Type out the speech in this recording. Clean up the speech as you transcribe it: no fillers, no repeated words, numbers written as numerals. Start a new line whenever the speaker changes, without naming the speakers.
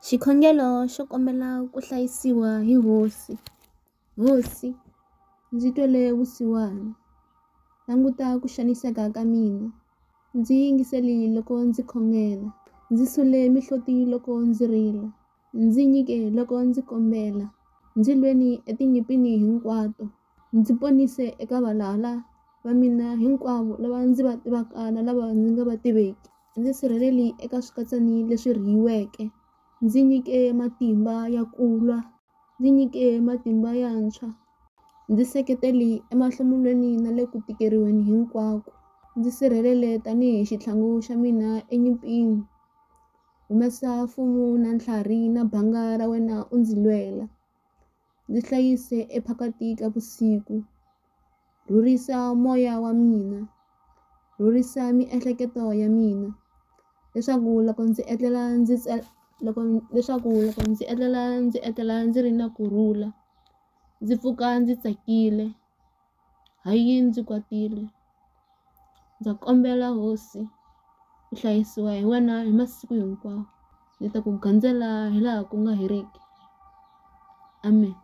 Xikhongelo xo kombela ku hlayisiwa hi hosi. Hosi, ndzi twele vusiwana, languta ku xaniseka ka mina, ndzi yingiseli loko ndzi khongela, ndzi sule mihloti loko ndzi rila, ndzi nyike loko ndzi kombela, ndzi lweni etinyimpini hinkwato, ndzi ponise eka valala va mina hinkwavo lava ndzi va tivaka na lava ndzi nga va tiveki, ndzi sirheleli eka swikatsani leswi rhiyiweke, ndzi nyike matimba ya ku lwa, ndzi nyike matimba yantshwa, ndzi seketeli emahlomulweni na le ku tikeriweni hinkwako, ndzi sirhelele tanihi xitlhangu xa mina enyimpini, humesa fumu na ntlhari na banga ra wena u ndzi lwela, ndzi hlayise ephakati ka vusiku, rhurisa moya wa mina, rhurisa miehleketo ya mina leswaku loko ndzi etlela ndzi loko leswaku loko ndzi etlela ndzi etlela ndzi ri na kurhula ndzi pfuka ndzi tsakile hayi ndzi kwatile ndza kombela hosi ku hlayisiwa hi wena hi masiku hinkwawo ndzi ta ku gandzela hi laha ku nga heriki amen.